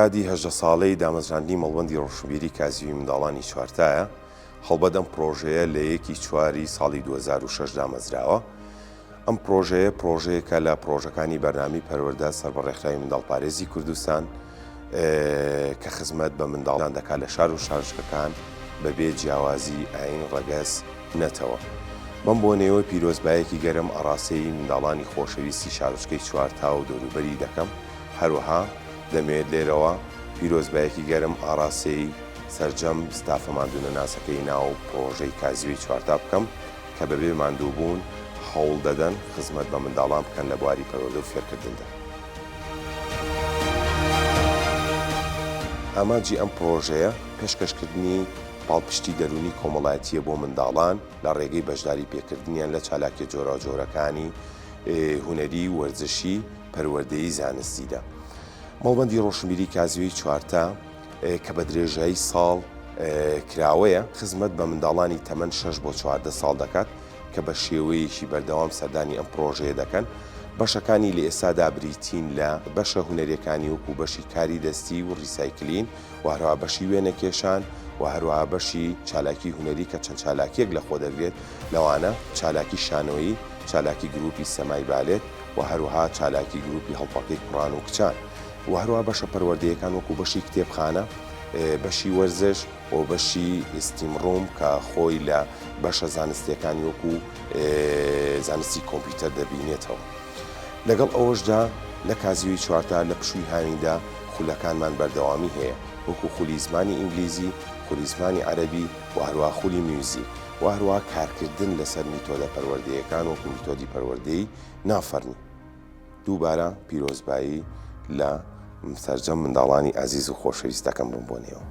یادی 18 ساڵەی دامەزراندنی مەڵبەندی ڕۆشنبیری کازیوی منداڵانی چوارتایە، هەڵبەت ئەم پڕۆژەیە لە یەکی چواری ساڵی 2006 دامەزراوە. ئەم پڕۆژەیە پڕۆژەیەکە لە پڕۆژەکانی بەرنامەی پەروەردە سەر بە ڕێکخراوی منداڵپارێزی کوردستان کە خزمەت بە منداڵان دەکات لە شار و شارۆچکەکان بەبێ جیاوازی ئایین، ڕەگەز، نەتەوە. بەم بۆنەیەوە پیرۆزبایەکی گەرم ئاڕاستەی منداڵانی خۆشەویستی شارۆچکەی چوارتا و دەوروبەری دەکەم، هەروەها دەمەوێت لێرەوە پیرۆزبایەکی گەرم ئاڕاستەی سەرجەم ستافە ماندوونەناسەکەی ناو پڕۆژەی کازیوەی چوارتا بکەم کە بەبێ ماندووبوون هەوڵ دەدەن خزمەت بە منداڵان بکەن لە بواری پەروەردە و فێرکردندا. ئامانجی ئەم پڕۆژەیە پێشکەشکردنی پاڵپشتی دەروونی کۆمەڵایەتییە بۆ منداڵان لە ڕێگەی بەشداری پێکردنیان لە چالاکیە جۆراوجۆرەکانی هونەری، وەرزشی، پەروەردەیی زانستیدا. مەڵبەندی ڕۆشنبیری کازیوەی چوارتا کە بە درێژایی ساڵ کراوەیە، خزمەت بە منداڵانی تەمەن شەش بۆ 14 ساڵ دەکات کە بە شێوەیەکی بەردەوام سەردانی ئەم پڕۆژەیە دەکەن. بەشەکانی لە ئێستادا بریتین لە بەشە هونەریەکانی وەکو بەشی کاری دەستی و ڕیسایکلین و هەروەها بەشی وێنەکێشان و هەروەها بەشی چالاکی هونەری کە چەند چالاکیەک لەخۆ دەگرێت لەوانە چالاکی شانۆیی، چالاکی گروپی سەمای بالێت و هەروەها چالاکی گروپی هەڵپەڕکێی کوڕان و کچان و هەروەها بەشە پەروەردەیەکان وەکو بەشی کتێبخانە، بەشی وەرزش و بەشی STEAM room کە خۆی لە بەشە زانستیەکانی وەکو زانستی کۆمپیوتەر دەبینێتەوە. لەگەڵ ئەوەشدا لە کازیوەی چوارتا لە پشووی هاویندا خولەکانمان بەردەوامی هەیە وەکو خولی زمانی ئینگلیزی، خولی زمانی عەرەبی و هەروەها خولی میوزیک و هەروەها کارکردن لەسەر میتۆدە پەروەردەیەکان وەکو میتۆدی پەروەردەی نافەرمی. دووبارە پیرۆزبایی لە سەرجەم منداڵانی ئازیز و خۆشەویست دەکەم بەم بۆنەیەوە.